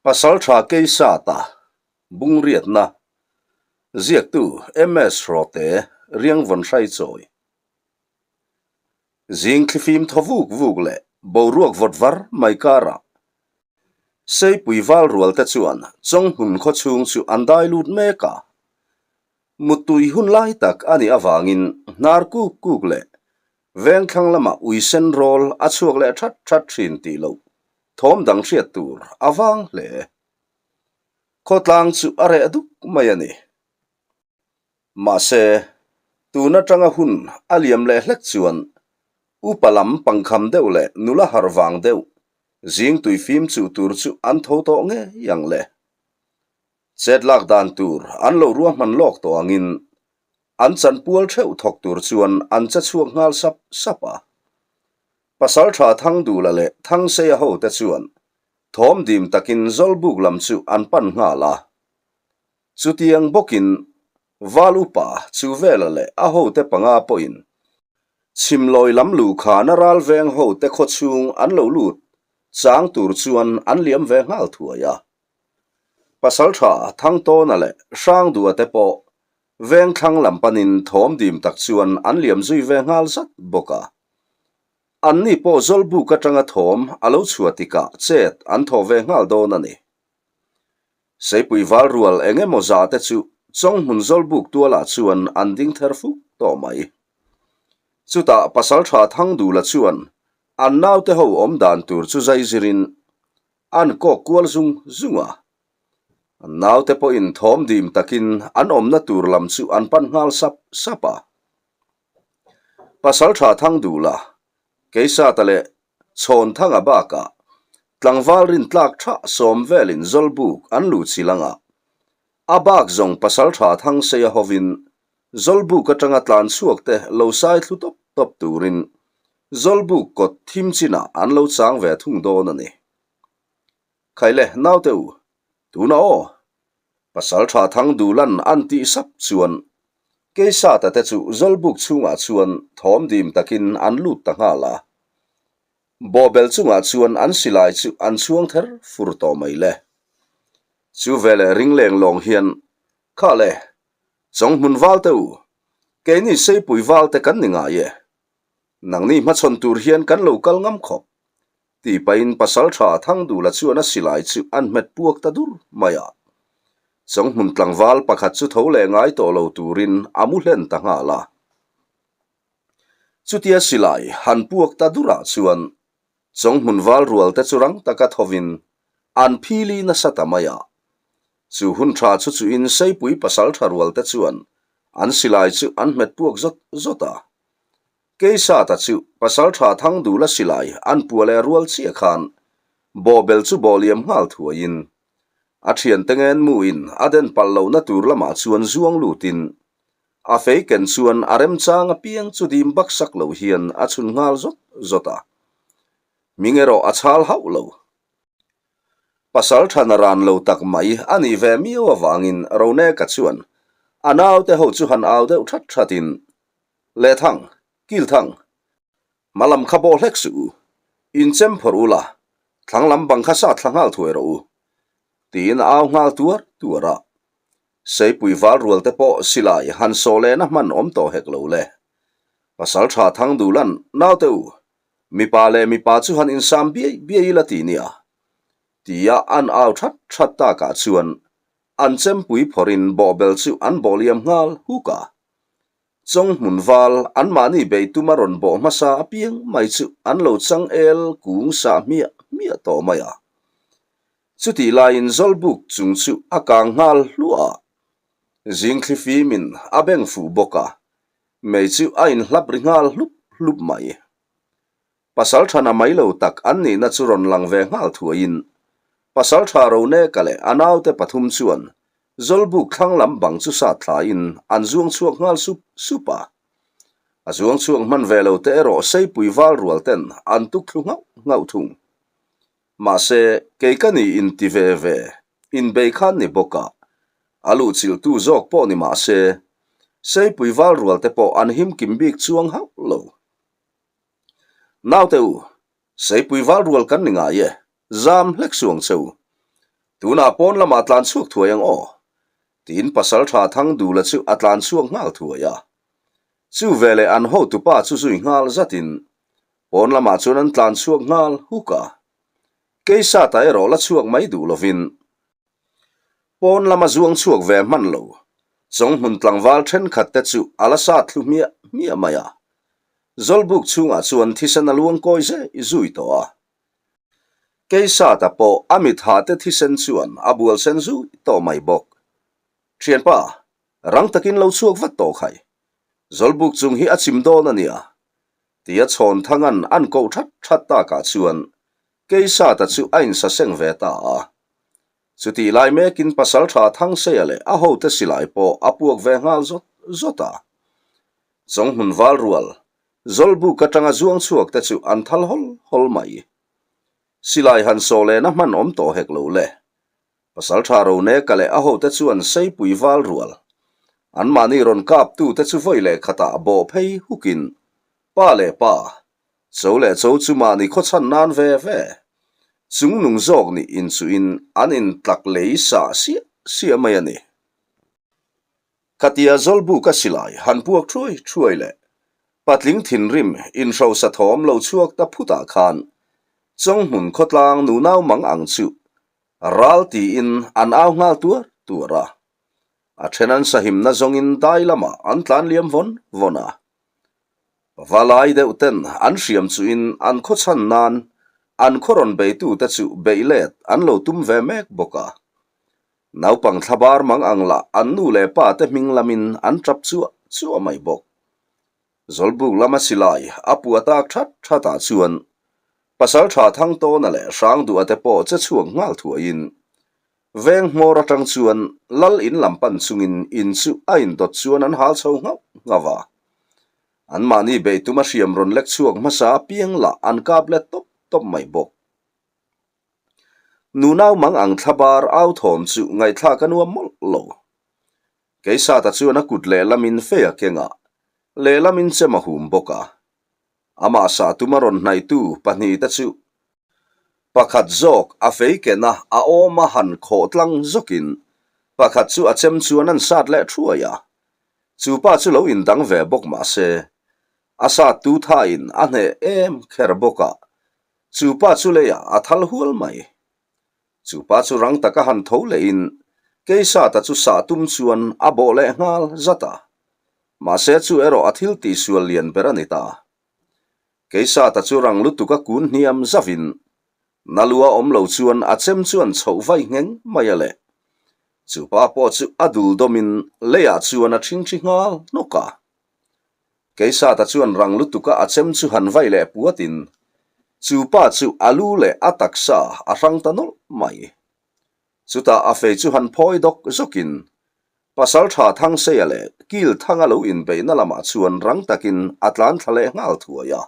Pasaltha Keisata, Bungriatna, Ziaktu MS Hrawte, Riangvawn Hraichawi. Zing thlifim thaw vuk vuk leh boruak vawt var mai karah Seipui val rual te chuan Chawnghmun khaw chhung chu an dai lut mek a. Muttui hun lai tak a nih avangin hnar kuk kuk leh Vengthlang lamah ui sen rawl a chhuak leh that that thin tih loh thawm dang hriat tur a vang hle. Khawtlang chu a reh duk mai a ni. Mahse, tun atanga hun a liam leh hlek chuan upa lam pangkham deuh leh nula harh vang deuh zing tui fim chuh tur chu an tho tawh ngei ang le. Chet lak dan tur an lo ruahman lawk tawh angin An chanpual theuh thawk tur chuan an che chhuak nghal sap sap a. Pasaltha Thangdula leh Thangseia hote chuan thawm dim takin Zawlbuk lam chu an pan nghal a. Chutiang bawkin Val Upa Chuvela leh a hote panga pawhin Chhimlawi lam luhkhana ralveng hote khawchhung an lo lut chang tur chuan an liam ve nghal thuai a. Pasaltha Thangtawna leh Hrangdua te pawh Vengthlang lam panin thawm dim tak chuan an liam zui ve nghal zat bawk a. Anni pawh Zawlbuk atanga thawm a lo chhuah tikah chet an thaw ve nghal dawn a ni. Seipui val rual eng emaw za te chu Chawnghmun Zawlbuk tualah chuan an ding ther fuk tawh mai. Chutah Pasaltha Thangdula chuan an naute ho awm dan tur chu zai zirin an kawk kual zung zung a. An naute pawhin thawm dim takin an awmna tur lam chu an pan nghal sap sap a. Pasaltha Thangdula, Keisata leh Chhawnthanga bakah tlangval rintlak tha sawm velin Zawlbuk an luh chilh anga a bak zawng Pasaltha Thangseia hovin Zawlbuk atanga tlan chhuak te lo sai thlu tawp tawp turin Zawlbuk kawt thim chinah an lo chang ve thung dawn a ni. Khaile naute u, tuna aw! Pasal tha thang dulan an tih sap chuan Keisata te chu Zawlbuk chhungah chuan thawm dim takin an lut ta nghal a. Bawhbel chungah chuan an silai chu an chhuang ther fur tawh mai le. Chu veleh ring leng lawng hian, Kha le, Chawnghmun valte u, keini Seipui valte kan ni ngai e. Nangni hmachhawn tur hian kan lo kal ngam khawp. Tih pahin Pasalṭha Thangdula chuan a silai chu an hmet puak ta dur mai a. Chawnghmun tlangval pakhat chu tho leh ngai tawh lo turin a mu hlen ta nghal a. Chutia silai han puak ta durah chuan Chawnghmun val rual te chu rang taka thovin an phili nasa ta mai a. Chu hun ṭha chu chuin Seipui Pasalṭha rual te chuan an silai chu an hmet puak zawt zawt a. Keisata chu Pasalṭha Thangdula silai an pua leh rual chiah khan bawhbel chu bawh liam nghal thuaiin a ṭhiante ngen muin a den palh lohna tur lamah chuan zuang lutin a fei ken chuan a remchang apiang chu dim baksak lo hian a chhun nghal zawt zawt a. Hming erawh a chhal hauh lo. Pasalṭha na ran lo tak mai a nih ve miau avangin Roneka chuan a naute ho chu han au deuh that thatin Lehthang, Kilthang, hma lam kha bawh hlek suh u, in chem phawrh u la, thlang lam bang kha sat thla nghal thuai rawh u, tiin a au nghal tuar tuar a. Seipui val rual te pawh silai han sawh lehna hman awm tawh hek lo le. Pasalṭha Thangdulan, Naute u, mipa leh mipa chu han insam biai biai ila ti nia, tia an au that that takah chuan an chempui phawrhin bawhbel chu an bawh liam nghal huk a. Chawnghmun val anmahni bei tuma rawn bawh hmasa apiang mai chu an lo chang el kung sah hmiah hmiah tawh mai a. Chutih laiin Zawlbuk chung chu a kang nghal hluah a, zingthli fimin a beng fuh bawk a, mei chu a inhlap ri nghal hlup hlup mai. Pasal thana mai lo tak an nihna chu rawn lang ve nghal thuaiin Pasaltha Roneka leh a naute pathum chuan Zawlbuk thlang lam bang chu sat thlaiin an zuang chhuak nghal sup sup a. A zuang chhuak hman ve lo te erawh Seipui val rual ten an tuk thlu nghauh nghauh thung. Mahse, kei ka ni in ti ve ve, inbei khan ni bawk a, a luhchilhtu zawk pawh ni mahse, Seipui val rual te pawh an him kim bik chuang hauh lo. Naute u, Seipui val rual kan ni ngai e, zam hlek suang che u. Tunah pawn lamah tlan chhuak thuai ang aw, tiin Pasalṭha Thangdula chu a tlan chhuak nghal thuai a. Chu veleh an hotupa chu zui nghal zatin pawn lamah chuan an tlan chhuak nghal huk a. Keisata erawh la chhuak mai duh lovin pawn lama zuang chhuak ve hman lo Chawnghmun tlangval thenkhat te chu a la sat thlu hmiah hmiah mai a. Zawlbuk chhungah chuan thisen a luang kawi zui zui tawh a. Keisata pawh a mit hah te thisen chuan a bual sen zui tawh mai bawk. Thianpa, rang takin lo chhuak vat tawh khai. Zawlbuk chung hi a chim dawn a nia. Tia chhawn thangan an koh that that takah chuan Keisata chu a insaseng ve ta a. Chutih lai mekin Pasaltha Thangseia leh a hote silai pawh a puak ve nghal zawt zawt a. Chawnghmun val rual, Zawlbuk atanga zuang chhuak te chu an thal hawl hawl mai. Silai han saw lehna hman awm tawh hek lo le. Pasaltha Roneka leh a hote chuan Seipui val rual, anmahni rawn kaptu te chu vawi leh khatah bawh phei hukin pa leh pa, cho leh cho chu mahni khawchhan nan ve ve, chungnung zawk nih inchuhin an intlak lei sah siah siah mai a ni. Khatia Zawlbuka silai han puak thuai thuai leh patling thinrim inhrosa thawm lo chhuak ta phutah khan Chawnghmun khawtlang nunau mang ang chu ral tiin an au nghal tuar tuar a. A then an sahimna zawngin dai lamah an tlan liam vawn vawn a. Valai deuh ten an hriam chuhin an khawchhan nan an khaw rawn beitute chu beih let an lo tum ve mek bawk a. Naupang thlabar mang ang lah an nu leh pa te hming lamin an tap chuah chuah mai bawk. Zawlbuk lama silai a pua tak that that ah chuan Pasaltha Thangtawna leh Hrangduha te pawh che chhuak nghal thuaiin veng hmawr atang chuan lal in lam pan chungin in chu a indawt chuan an hal chho nghauh nghauh a. Anmahni beih tuma hriam rawn lek chhuak hmasa apiang lah an kap let tawp tawp mai bawk. Nunau mang ang thlabar au thawm chu ngaihthlak a nuam mawlh lo. Keisata chuan a kut lehlamin fei a keng a, lehlamin chem a hum bawk a. Amah sah tuma rawn hnaihtu pahnihte chu pakhat zawk a fei ken a, a awm a han khawh tlang zawkin pakhat chu a chem chuan an sat leh thuai a. Chu pa chu lo indang ve bawk mah se, a sattu thain a hneh em kher bawk a, Chu pa chu leiah a thal hual mai. Chu pa chu rang taka han tho lehin Keisata chu sah tum chuan a bawh leh nghal zat a. Mahse chu erawh a thil tihsual lian ber a ni ta. Keisata chu rang lutuk a kun hniam zavin Nalua awm lo chuan a chem chuan chhoh vai ngheng mai a le. Chu pa pawh chu a dul dawmin leiah chuan a ṭhingṭhi nghal hnawk a. Keisata chuan rang lutuka a chem chu han vai leh puatin chu pa chu a lu leh a taksa a hrang ta nawlh mai. Chutah a fei chu han phawi dawk zawkin Pasaltha Thangseia leh Kilthanga lo inbeihna lamah chuan rang takin a tlan thla leh nghal thuai a.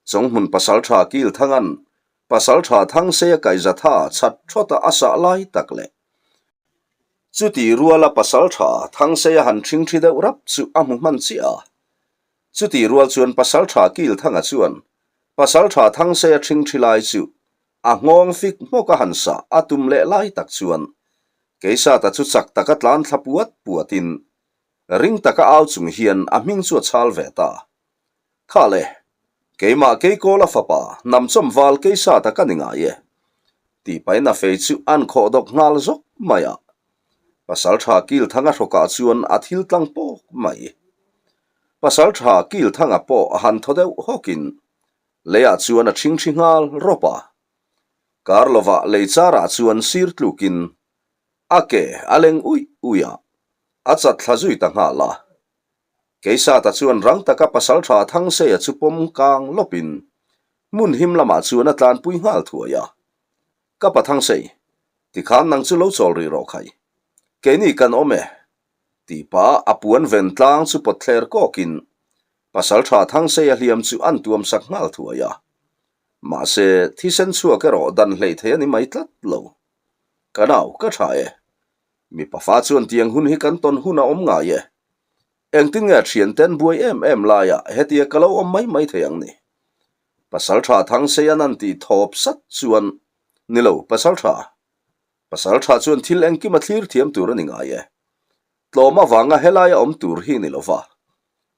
Chawnghmun Pasaltha Kilthanga'n Pasaltha Thangseia kaihzatha chhat thawta a sah lai tak leh Chuti ruala Pasaltha Thangseia han ṭhingṭhi deuh rap chu a hmu hman chiah a. Chuti rual chuan Pasaltha Kilthanga chuan Pasaltha Thangseia ṭhingṭhi lai chu a nghawng fik hmawk a han sah a tum leh lai tak chuan Keisata chu chak taka tlan thla puat puatin ring taka au chung hian a hming chu a chhal ve ta. Kha le, keimah Keikawla fapa hnamchawm val Keisata ka ni ngai e, tih pahin a fei chu an khawh dawk nghal zawk mai a. Pasaltha Kilthanga hrawkah chuan a thil tlang pawk mai. Pasaltha Kilthanga pawh a han thaw deuh hawkin leiah chuan a ṭhingṭhi nghal rawp a. Kar lovah lei charah chuan sir tlukin a ke a leng uih uih a, a chat thla zui ta nghal a. Keisata chuan rang taka Pasaltha Thangseia chu pawm kang lawpin hmun him lamah chuan a tlanpui nghal thuai a. Ka pa Thangsei, tikhan nang chu lo chawl rih rawh khai. Keini kan awm e, tih pah a puan ven tlang chu pawt thler kawkin Pasaltha Thangseia hliam chu an tuam sak nghal thuai a. Mahse, thisen chhuak erawh dan hleih thei a ni mai tlat lo. Ka nau, ka tha e. Mipa fa chuan tiang hun hi kan tawn hun a awm ngai e. Engtin nge thianten buai em em laiah hetia ka lo awm mai mai thei ang ni? Pasaltha Thangseian an tih thawp sat chuan, Ni lo, Pasaltha. Pasal tha chuan thil engkim a thlir thiam tur a ni ngai e. Tlawm avanga helaia awm tur hi ni lova,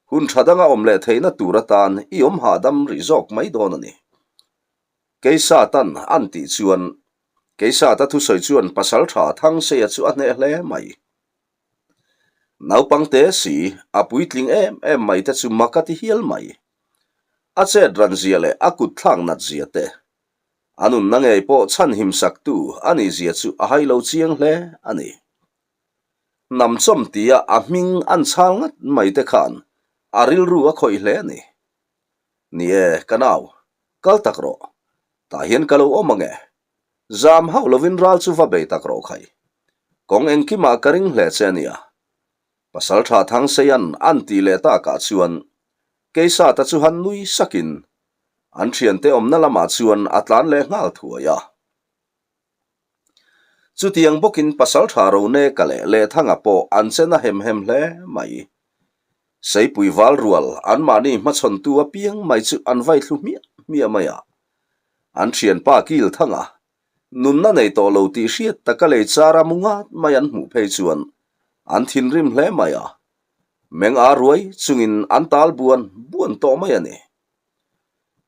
hun tha danga awm leh theihna tur atan i awm hahdam rih zawk mai dawn a ni. Keisatan an tih chuan Keisata thusawi chuan pasal tha Thangseia chu a hneh hle mai. Naupangte si a puitling em em mai te chu mak a ti hial mai. A chet ran zia leh a kut thlak nat zia te, a nunna ngei pawh chhanhim saktu a nih zia chu a hai lo chiang hle a ni. Hnam chawm tia a hming an chhal ngat mai te khan a rilru a khawih hle a ni. Ni e, ka nau, kal tak rawh. Tah hian ka lo awm ang e. Zam hauh lovin ral chu va bei tak rawh khai. Kawng engkimah ka ring hle che a nia. Pasalṭha Thangseia'n an tih leh takah chuan Keisata chu han nui sakin an ṭhiante awmna lamah chuan a tlan leh nghal thuai a. Chutiang bawkin Pasalṭha Roneka leh Lehthanga pawh an che na hem hem hle mai. Seipui val rual anmahni hmachhawntu apiang mai chu an vai thlu hmiah hmiah mai a. An ṭhianpa Kilthanga nunna nei tawh lo tih hriat taka lei chara mu ngat mai an hmuh phei chuan an thinrim hle mai a. Meng a ruai chungin an tal buan buan tawh mai a ni.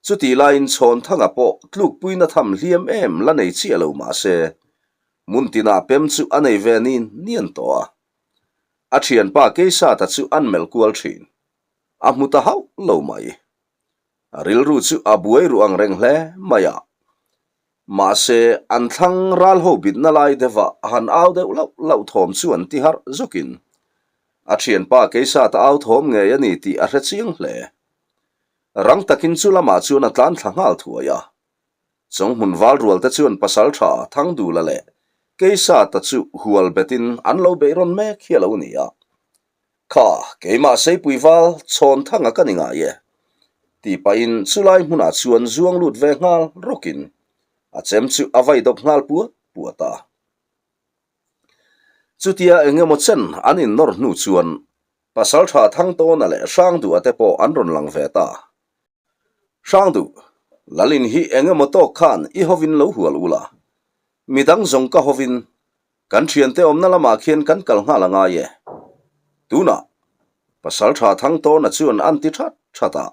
Chutih laiin Chhawnthanga pawh tlukpuina tham hliam em la nei chiah lo mah se, hmun tinah pem chu a nei ve nin nian tawh a. A thianpa Keisata chu an melh kual thin. A hmu ta hauh lo mai. A rilru chu a buai ruh ang reng hle mai a. Mahse, an thlang ral ho bitna lai deuhah a han au deuh lauh lauh thawm chu an ti harh zawkin a thianpa Keisata au thawm ngei a ni tih a hre chiang hle. Rang takin chu lamah chuan a tlan thla nghal thuai a. Chawng hmun val rual te chuan pasal tha Thangdula leh Keisata chu hual betin an lo beih rawn mek hi a lo ni a. Kha, keimah Seipui val chhawn thanga ka ni ngai e, tih pahin chulai hmunah chuan zuang lut ve nghal rawkin a chem chu a vai dawp nghal puat puat a. Chutia eng emaw chen an innawr hnu chuan Pasalṭha Thangtawna leh Hrangduha te pawh an rawn lang ve ta. Hrangduh, Lalin hi eng emaw tawk khan i hovin lo hual ula. Midang zawng ka hovin kan thiante awmna lamah khian kan kal nghal a ngai e. Tunah, Pasalṭha Thangtawna chuan an ti that that a.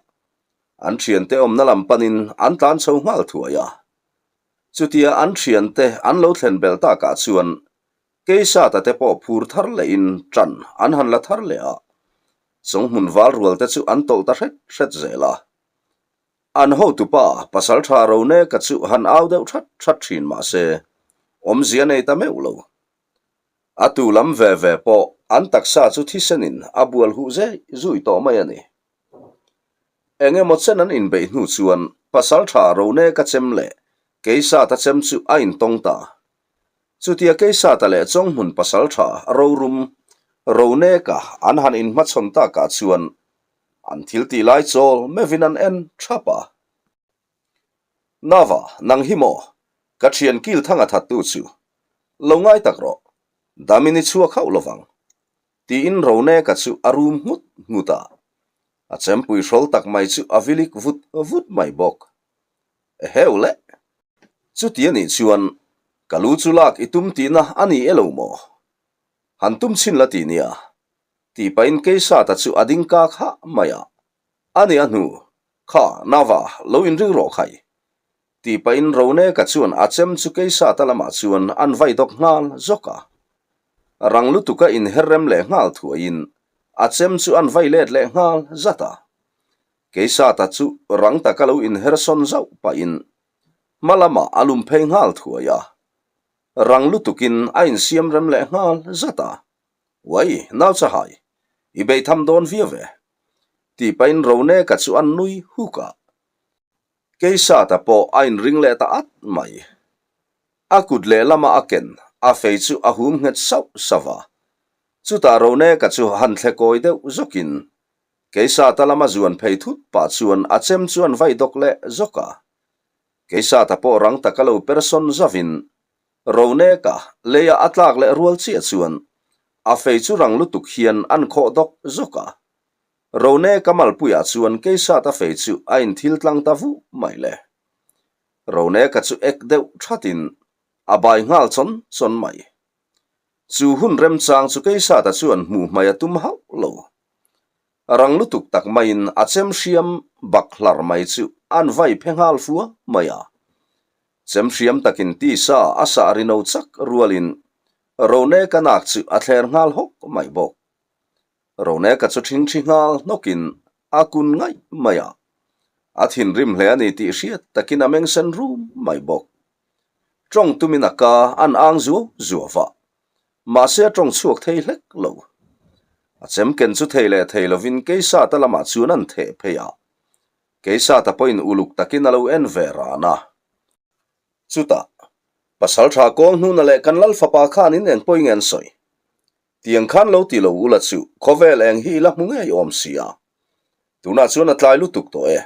An thiante awmna lam panin an tlan chho nghal thuai a. Chutia an thiante an lo thlen belh takah chuan Keisata te pawh phur thar lehin ṭan an han la thar leh a, chung hmun val rual te chu an tawlh ta hret hret zel a. An hotupa Pasalṭha Roneka chu han au deuh that that ṭhin mah se, awmzia nei ta meuh lo. A tu lam ve ve pawh an taksa chu thisenin a bual huh zei zui tawh mai a ni. Eng emaw chen an inbeih hnu chuan Pasalṭha Roneka chem leh Keisata chem chu a intawng ta. Chutia Keisata leh Chawnghmun pasalṭha rorum Roneka an han inhmachhawn takah chuan an thil tih lai chawl meuhin an en thap a. Nava, nang hi maw? Ka ṭhian kil thanga thattu chu lo ngai tak rawh, damin i chhuak hauh lovang, tiin Roneka chu a rum nghut nghut a. A chempui hrawl tak mai chu a vilik vut vut mai bawk. Eheu le! Chuti a nih chuan ka lu chu lak i tum tihna a ni e lo maw? Han tum chhin la ti nia, tih pahin Keisata chu a ding kak hah mai a. A ni a hnu, kha, Nava, lo inring rawh khai, tih pahin Roneka chuan a chem chu Keisata lamah chuan an vai dawk nghal zawk a. Rang lutuka inher rem leh nghal thuaiin a chem chu an vai let leh nghal zat a. Keisata chu rang taka lo inher sawn zauh pahin hma lamah a lum phei nghal thuai a, rang lutukin a insiam rem leh nghal zat a. Uai, nau chahai, i beih tham dawn viau ve, tih pahin Roneka chu a nui huk a. Keisata pawh a inring leh ta at mai. A kut lehlama a ken a fei chu a hum nghet sauh sauh a. Chutah Roneka chu han thle kawi deuh zawkin Keisata lama zuan phei thut pah chuan a chem chu an vai dawk leh zawk a. Keisata pawh rang taka lo persawn zavin Roneka leia a tlak leh rual chiah chuan a fei chu rang lutuk hian an khawh dawk zawk a. Roneka malpuiah chuan Keisata fei chu a inthil tlang ta vuh mai le. Roneka chu ek deuh thatin. A bai nghal chawn chawn mai. Chu hun remchang chu Keisata chuan hmuh hmai a tum hauh lo. Rang lutuk tak maiin a chem hriam bak hlar mai chu an vai phe nghal fua mai a. Chem hriam takin tisa a sah rino chak rualin Roneka nak chu a thler nghal hawk mai bawk. Roneka chu ṭhingṭhi nghal hnawkin a kun ngaih mai a. A thinrim hle a ni tih hriat takin a meng sen rum mai bawk. Ṭawng tumin a ka an ang zuau zuau va, mahse a ṭawng chhuak thei hlek lo. A chemken chu thei leh thei lovin Keisata lamah chuan an theh phei a. Keisata pawhin uluk takin a lo en ve ran a. Chutah, Pasalṭha Kawlhnuna leh kan Lal fapa khan in eng pawhin nge an sawi? Tiang khan lo ti lo ula chu khawvel eng hi i la hmu ngei awm si a. Tunah chuan a tlai lutuk tawh e.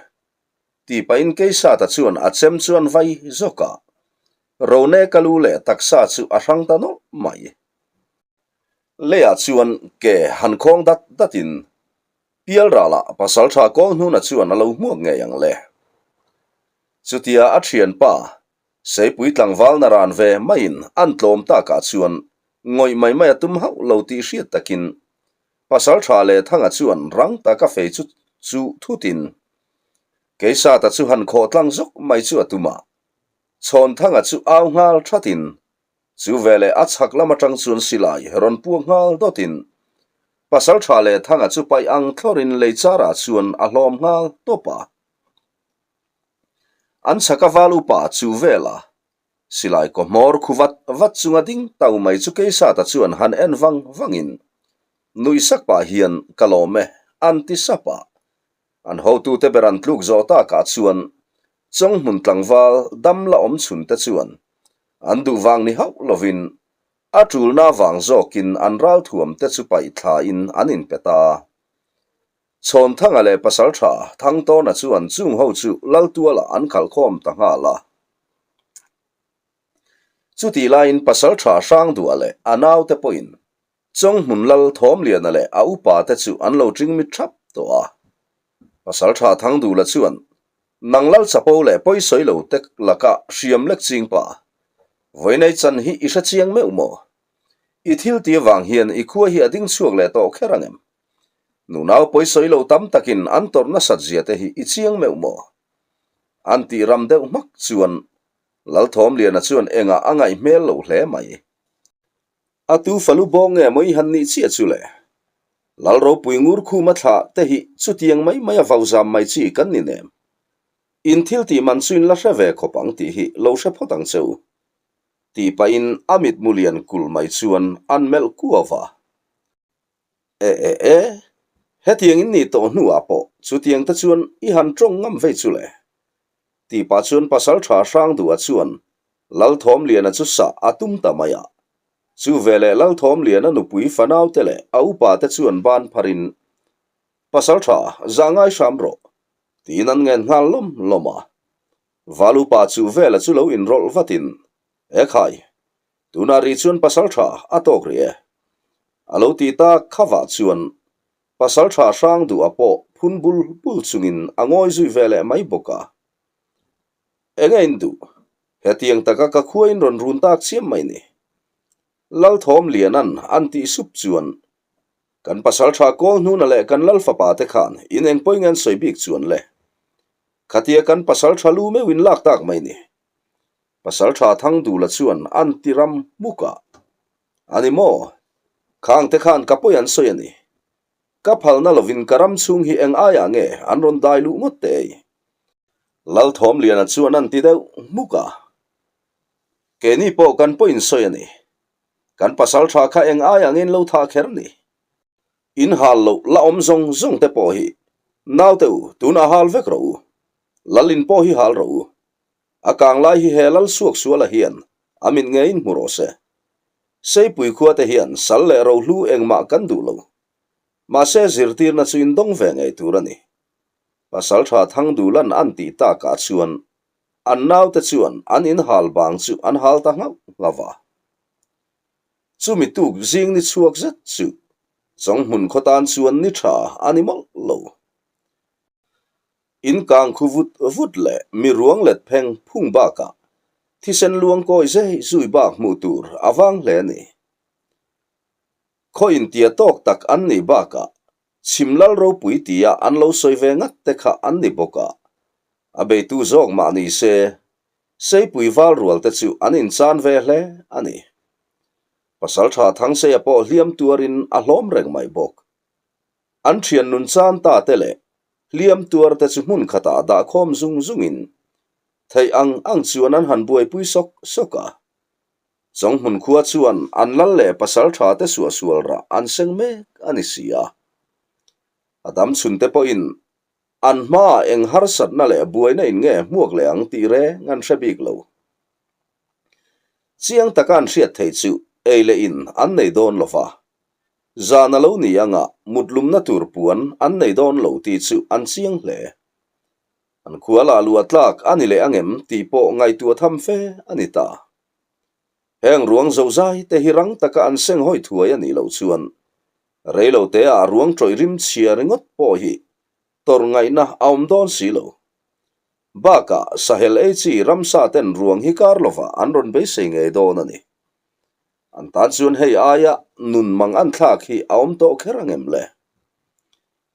Tih pahin Keisata chuan a chem chu an vai zawk a. Roneka lu leh taksa chu a hrang ta nawlh mai. Leiah chuan ke han khawng dat datin Pialralah Pasalṭha Kawlhnuna chuan a lo hmuak ngei ang le. Chutia a ṭhianpa Seipui tlangval na ran ve maiin an tlawm takah chuan ngawih mai mai a tum hauh lo tih hriat takin Pasalṭha leh Thanga chuan rang taka fei chu chu thutin Keisata chu han khawh tlang zawk mai chu a tum a. Chhawnthanga chu au nghal thatin chu veleh a chhak lam atang chuan silai rawn puak nghal dawtin Pasalṭha leh Thanga chu paih ang thlawrin lei charah chuan a hlawm nghal tawp a. An chhak a val upa chu vela silai kaw hmawr khu vat vat chunga ding tau mai chu Keisata chuan han en vang vangin nuih sak pah hian ka lawm e an ti sap a. An hotute ber an tluk zawh takah chuan Chawnghmun tlangval dam la awm chhun te chuan an duh vang ni hauh lovin a tulna vang zawkin an ralthuam te chu paih thlain an inpe ta. Chhawnthanga leh Pasalṭha Thangtawna chuan chung ho chu Laltualah an khalhkhawm ta nghal a. Chutih laiin Pasalṭha Hrangduah leh a naute pawhin Chawnghmun Lal Thawmliana leh a upate chu an lo ṭing mit ṭhap tawh a. Pasalṭha Thangdula chuan, Nang Lal Chapo leh pawisawi lo tek laka hriam lek ching pa, Vawiinei chan hi i hre chiang meuh maw? I thil ti avang hian i khua hi a ding chhuak leh tawh kher ang em? Nunau pawisawi lo tam takin an tawrh nasat zia te hi i chiang meuh maw? An tih ram deuh hmak chuan Lalthawmliana chuan engah a ngaih hmel lo hle mai. A tu falu bawng nge maw i han nih chiah chu le? Lal ropui ngur khuma thlah te hi chutiang mai mai a vau zam mai chi kan ni nem. In thil tih man chu in la hre ve khawp ang tih hi lo hre phawt ang che u. Tih pahin a mitmu lian kulh mai chuan an melh kuau a. E e e, hetiang in nih tawh hnuah pawh chutiang te chuan i han tawng ngam vei chu le. Tih pah chuan Pasalṭha Hrangduha chuan Lalthawmliana chu sah a tum ta mai a. Chu veleh Lalthawmliana nupui fanaute leh a upa te chuan ban pharin, Pasalṭha, zah ngai hram rawh, tiin an ngen nghal lawm lawm a. Val upa chu vela chu lo inrawlh vatin, Ekhai, Tunah rih chuan Pasalṭha a tawk rih e. A lo ti tak khavah chuan Pasalṭha hrang duh a pawh phun bul bul chungin a ngawi zui ve leh mai bawk a. Eng a induh? Hetiang taka ka khuain rawn run tak chiam mai ni. Lalthawmliana'n an tih sup chuan kan Pasalṭha Kawlhnuna leh kan Lalfapa te khan in eng pawhin an sawi bik chuan le. Khatia kan Pasalṭha lu meuhin lak tak mai ni. Pasalṭha Thangdula chuan an ti ram hmuk a, A ni maw? Khang te khan ka pawi an sawi a ni. Ka phalna lovin ka ram chhung hi eng aiah nge an rawn dai luh ngawt teh ei? Lalthawmliana chuan an ti deuh hmuk a, Keini pawh kan pawi in sawi a ni. Kan pasalṭha kha eng aiah nge in lo thah kher ni? In hal loh la awm zawng zawng te pawh hi naute u tunah hal vek rawh u. Lalin pawh hi hal rawh u. A kang lai hi he lal suak suala hian a mit ngeiin hmu rawh se. Seipui khua te hian sal leh rohlu engmah kan duh lo. Mahse zirtirna chu in dawng ve ngei tur a ni. Pasaltha Thangdulan an tih takah chuan an naute chuan an inhal bang chu an hal ta nghauh nghauh a. Chumi tuk zing ni chhuak zet chu Chawnghmun khaw tan chuan ni tha a ni mawlh lo. In kang khu vut vut leh mi ruang let pheng phung bakah. Thisen luang kawi zei zui bak hmuh tur a vang hle a ni. Khaw intia tawk tak an nih bakah chhim lal ropui tia an lo sawi ve ngat te kha an ni bawk a, a beitu zawk mah ni se, Seipui val rual te chu an inchan ve hle a ni. Pasaltha Thangseia pawh hliam tuarin a hlawm reng mai bawk. An thian nun chan ta te leh hliam tuar te chu hmun khatah dah khawm zung zungin theih ang ang chuan an han buaipui sawk sawk a. Chawnghmun khua chuan an lal leh pasaltha te suahsual rah an seng mek a ni si a. A dam chhun te pawhin an hmaah eng harsatna leh buaina in nge hmuak leh ang tih reng an hre bik lo. Chiang taka an hriat theih chu ei leh in an nei dawn lo va, zan a lo ni anga mutlumna tur puan an nei dawn lo tih chu an chiang hle. An khua lah luah tlak a ni leh angem tih pawh ngaihtuah tham fe a ni ta. Heng ruang zozai te hi rang taka an seng hawi thuai a nih loh chuan reilo te ah ruang tawih rim chhia ringawt pawh hi tawrh ngaihna a awm dawn si lo. Bakah sahel ei chi ramsa ten ruang hi kar lovah an rawn beisei ngei dawn a ni. An tan chuan hei aia nun mang an thlak hi a awm tawh kher angem le?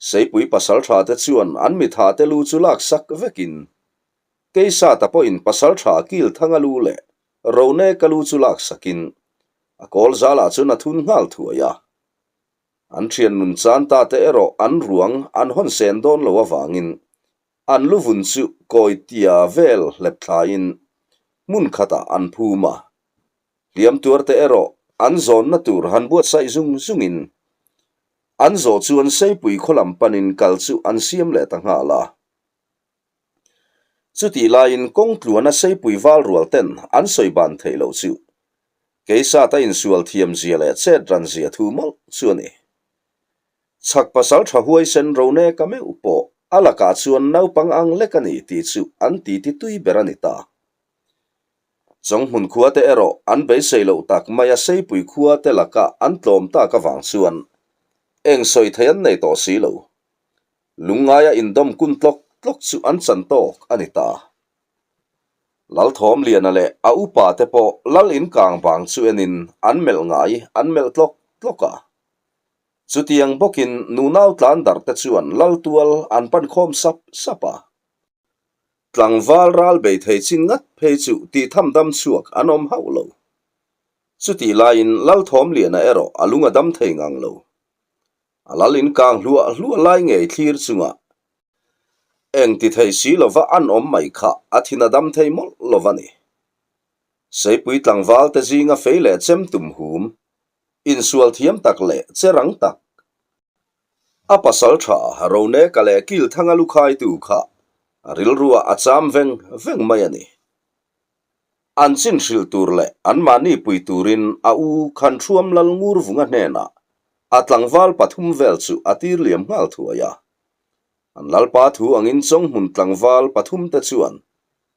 Seipui pasaltha te chuan an mitha te lu chu lak sak vekin Keisata pawhin pasaltha Kilthanga lu leh Roneka lu chu lak sakin a kawl zalah chuan a thun nghal thuai a. An thian nun chan ta te erawh an ruang an hawn sen dawn lo avangin an lu vun chu kawi tia vel hlep thlaiin hmun khatah an phum a. Hliam tuar te erawh an zawnna tur han buatsaih zung zungin An zawh chuan Seipui khaw lam panin kal chu an siam leh ta nghal a. Chutih laiin kawng tluana Seipui val rual ten an sawi ban theih loh chu Keisata insual thiam zia leh chet ran zia thu mawlh chu a ni. Chhak pasal tha huaisen Roneka meuh pawh a lakah chuan naupang ang lek a ni tih chu an titi tui ber a ni ta. Chawnghmun khua te erawh an beisei loh tak mai a Seipui khua te laka an tlawm tak avang chuan eng sawi thei an nei tawh si lo. Lungngaia indawm kun tlawk tlawk chu an chan tawk a ni ta. Lalthawmliana leh a upa te pawh lal in kang vang chu enin an melh ngai an melh tlawk tlawk a. Chutiang bawkin nunau tlan darh te chuan lal tual an pan khawm sap sap a. Tlangval ral bei thei chin ngat phei chu tih tham dam chhuak an awm hauh lo. Chutih laiin Lalthawmliana erawh a lung a dam thei ngang lo. A lal in kang hluah hluah lai ngei thlir chungah eng ti thei si lova an awm mai kha a thin a dam thei mawlh lo va ni. Seipui tlangval te zinga fei leh chem tum hum, insual thiam tak leh che rang tak, A pasal tha Roneka leh Kilthanga lukhaitu kha a rilruah a cham veng veng mai a ni. An chin hrilh tur leh anmahni pui turin a u Khanthruam Lal Ngurvunga hnenah a tlangval pathum vel chu a tir liam nghal thuai a. An lalpa thu angin Chawnghmun tlangval pathum te chuan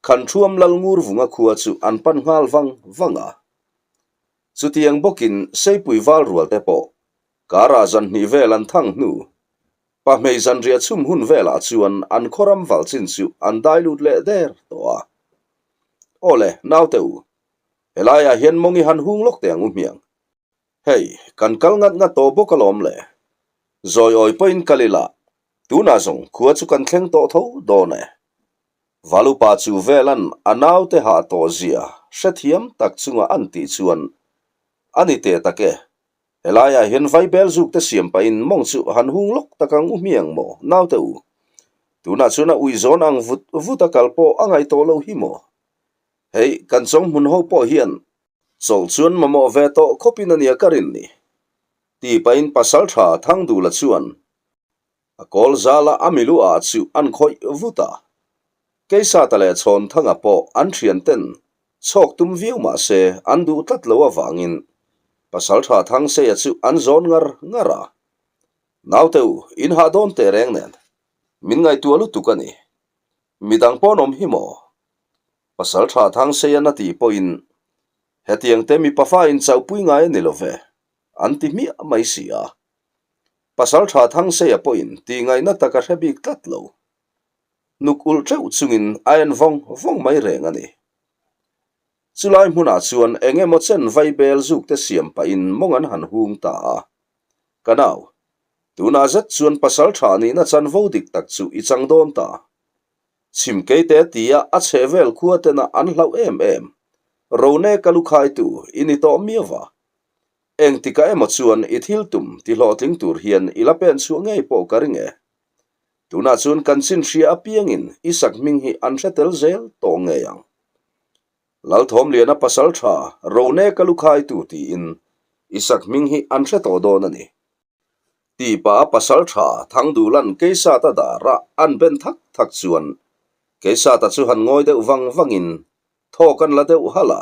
Khanthruam Lal Ngurvunga khua chu an pan nghal vang vang a. Chutiang bawkin Seipui val rual te pawh Karah zan hnih vel an thang hnu, pahmei zanriah chhum hun velah chuan an khawram valh chin chu an dai lut leh der tawh a. Aw le, naute u, helaiah hian mawng i han hung lawk teh ang u hmiang. Hei, kan kal ngat ngat tawh bawk alawm le. Zawi awi pawhin kal ila, tunah zawng khua chu kan thleng tawh tho dawn e. Valupa chu velan a naute hah tawh zia hrethiam tak chunga an tih chuan a ni teh tak e. Helaiah hian vaibel zuk te siam pahin mawng chu han hung lawk tak ang u hmiang maw naute u? Tunah chuan a ui zawn ang vut vut a kal pawh a ngaih tawh lo hi maw? Hei kan chawng hmun ho pawh hian chawlh chuan mamawh ve tawh khawpin a nia ka rin ni. Ti pahin pasaltha Thangdula chuan A kawl zala a milu ah chu an khawih vut a. Keisata leh Chhawnthanga pawh an thianten chhawk tum viau mah se an duh tlat lo avangin Pasaltha Thangseia chu an zawn ngar ngar a. Naute u, in hah dawn teh reng nen min ngaihtuah lutuk a ni. Midang pawn awm hi maw? Pasaltha Thangseia na tih pawhin hetiang te mipa fa in chauhpui ngai a ni lo ve, an ti hmiah mai si a. Pasaltha Thangseia pawhin tih ngaihna tak a hre bik tlat lo. Nuk ulh teuh chungin a en vawng vawng mai reng a ni. Chulai hmunah chuan eng emaw chen vaibel zuk te siam pahin mawng an han hung ta a. Ka nau, tunah zet chuan pasal tha nihna chanvo dik tak chu i chang dawn ta. Chhim keite tia a chhehvel khua tena an hlauh em em, Roneka lukhaitu i ni tawh miau va. Engtikah emaw chuan i thil tum ti hlawhtling tur hian i la pen chhuah ngei pawh ka ring e. Tunah chuan kan chin hria apiangin i sakhming hi an hre tel zel tawh ngei ang. Lalthawmliana pasal tha Roneka lukhaitu tiin i sakhming hi an hre tawh dawn a ni. Tih pah a pasal tha Thangdulan Keisata darah an ben thak thak chuan Keisata chu han ngawi deuh vang vangin thawk an la deuh halh a.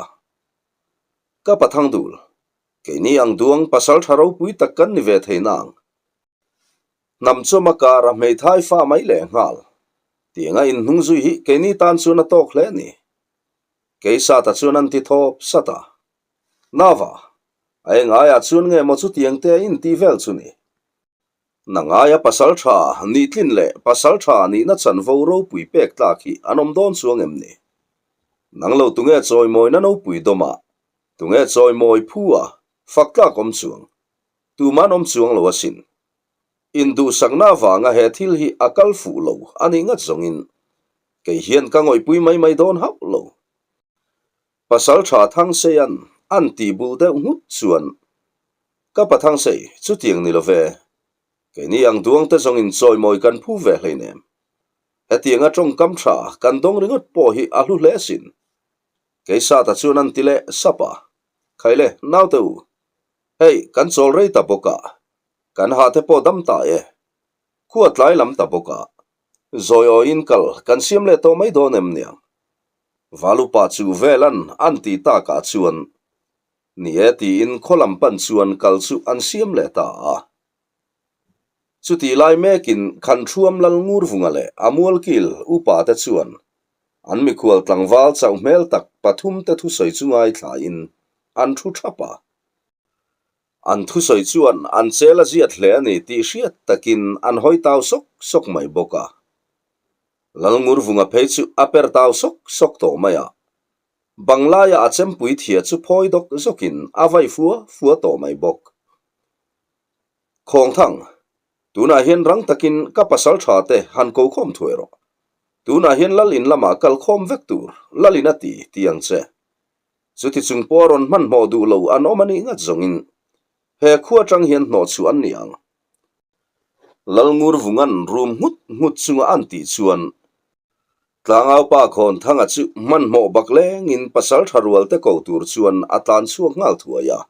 Ka pa Thangdul, keini ang duang pasal tha ropui tak kan ni ve thei nang. Hnam chawm a kar a hmeithai fa mai leh nghal. Tianga inhnung zui hi keini tan chuan a tawk hle a ni. Keisata chuan an ti thawp sat a. Nava, a eng aiah chuan nge maw chutiang te a intih vel chu ni? Nangaia pasal tha nihtlin leh pasal tha nihna chanvo ropui pek tlak hi an awm dawn chuang em ni? Nang lo tunge chawimawina nopui dawm a, tunge chawimawi phu a, fak tlak awm chuang? Tuman awm chuang lo asin. Induhsakna avanga he thil hi a kal fuh lo a nih ngat zawngin kei hian ka ngawihpui mai mai dawn hauh lo. Pasal tha Thangseian an tih bul deuh nghut chuan, Ka pa Thangsei, chutiang ni lo ve. Keini ang duangte zawngin chawimawi kan phu ve hleinem. Hetianga tawngkam tha kan dawng ringawt pawh hi a hlu hle asin. Keisata chuan an ti leh sap a, Khaile, naute u, hei kan chawl rei ta bawk a, kan ha te pawh dam ta e. Khua tlai lam ta bawk a, zawi awiin kal kan siam leh tawh mai dawn em niang? Valupa chu velan an tih takah chuan ni e tiin khaw lam pan chuan kal chu an siam leh ta a. Chutih lai mekin Khanṭhuam lal Ngurvunga leh a mualkil upa te chuan an mikhual tlangval chauh hmel tak pathum te thusawi chu ngaithlain an thu thap a. An thusawi chuan an chel a ziat hle a ni tih hriat takin an hawi tau sawk sawk mai bawk a. Lal Ngurvunga phei chu a per tau sawk sawk tawh mai a. Banglaia a chempui thia chu phawi dawk zawkin a vai fua fua tawh mai bawk. Khawngthang, tunah hian rang takin ka pasal tha te han ko khawm thuai rawh. Tunah hian lal in lamah kal khawm vek tur, lal in a ti, ti ang che. Chuti chung pawh a rawn hmanhmawh duh lo an awm a nih ngat zawngin he khua atang hian hnawh chhuah an ni ang. Lal Ngurvungan rum nghut nghut chunga an tih chuan Tlangaupa Khawnthanga chu hmanhmawh bak lengin pasal tha rual te ko tur chuan a tlan chhuak nghal thuai a.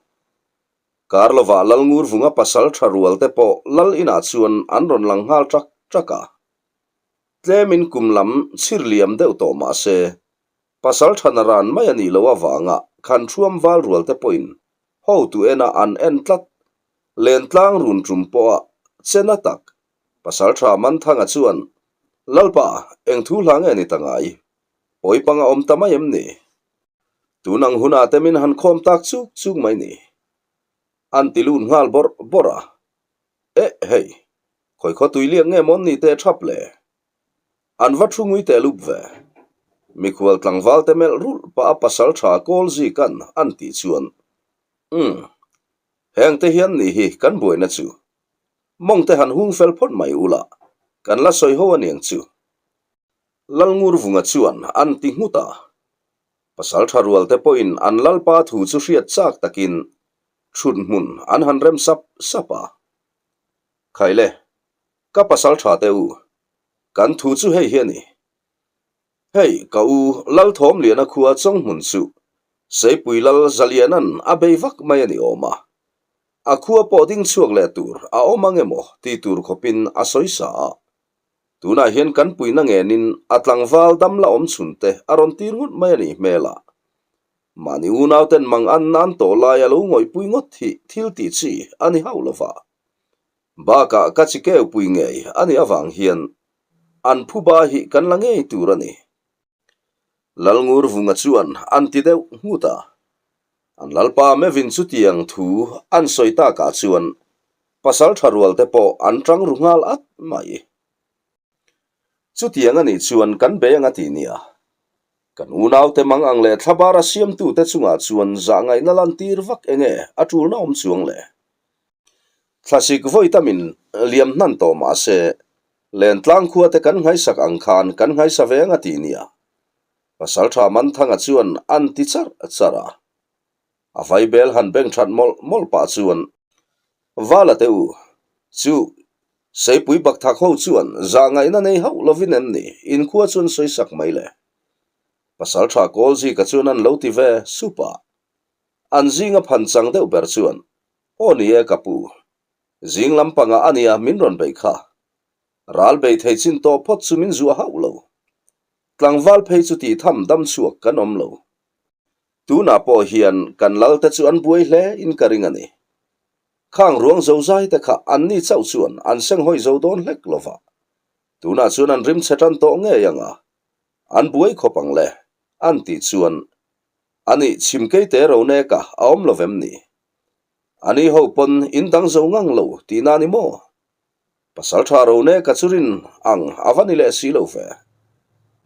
Kar lovah Lal Ngurvunga pasal tha rual te pawh Lal inah chuan an rawn lang nghal ṭak ṭak a. Tlemin kum lam chhir liam deuh tawh mah se, pasal tha na ran mai a nih loh avanga Khanṭhuam val rual te pawhin hotu ena an en tlat. Lentlang run ṭum pawha che na tak pasal tha Manthanga chuan, Lalpa, eng thu hla nge ni ta ngai? Pawi pang a awm ta mai em ni? Tun ang hunah te min han khawm tak chuk chuk mai ni. An ti lut nghal bawrh bawrh a. Eh hei, khawi khaw tui liak nge mawn ni teh thap le? An va thu ngui teh lup ve. Mikhual tlangval te melh rulh pah a pasal tha kawl zikan an tih chuan, Umm, heng te hian ni hi kan buaina chu. Mawng te han hung fel phawt mai ula, kan la sawi ho aniang chu. Lalngurvunga chuan an ti nghut a. Pasal tha rual te pawhin an lalpa thu chu hriat chak takin thut hmun an han rem sap sap a. Khaile, ka pasal tha te u, kan thu chu hei hi a ni. Hei, ka u Lalthawmliana khua Chawnghmun chu Seipui Lal Zaliana'n a bei vak mai a ni awm a. A khua pawh ding chhuak leh tur a awm ang emaw ti tur khawpin a sawi sa a. Tunah hian kan puihna ngenin a tlangval dam la awm chhun te a rawn tir ngut mai a nih hmel a. Mahni unauten mang an nan tawh lai a lo ngawihpui ngawt hi thil tih chi a ni hauh lo va. Bakah ka chi keu pui ngei a nih avang hian an phuba hi kan la ngei tur a ni. Lalngurvunga chuan an ti deuh nghut a. An lalpa Mevin chutiang thu an sawi takah chuan pasal tha rual te pawh an tang ru nghal at mai. Chutiang a nih chuan kan bei anga ti nia. Kan unaute mang ang leh thlabara siamtute chungah chuan zahngaihna lantir vak enge a tulna awm chuang le? Thlasik vawi tamin liam hnan tawh mah se, Lentlang khuate kan nghaisak ang khan kan nghaisa ve ang a ti nia. Pasaltha Manthanga chuan an ti charh charh a. A vaibel han beng that mawlh mawlh pah chuan Vala te u, chu Seipui Bakthak ho chuan zahngaihna nei hauh lovin em ni inkhua chuan sawi sak mai le. Pasaltha Kawlzika chuan an lo ti ve sup a. An zinga phan chang deuh ber chuan, Aw ni e ka pu, zing lampangah a nia min rawn beih kha. Ral bei thei chin tawh phawt chu min zuah hauh lo. Tlangval phei chu tih tham dam chhuak kan awm lo. Tunah pawh hian kan lal te chu an buai hle in ka ring a ni. Khang ruang zo zai te kha an ni chauh chuan an senghawi zo dawn hlek lo va. Tunah chuan an rim chhe tan tawh ngei ang a, an buai khawp ang le, an tih chuan ani chhimkei te ro neka a awm lo vem ni? Ani ho pawn in dang zo ngang lo tihna ni maw? Pasaltha ro neka chu rin ang a va ni leh si lo ve.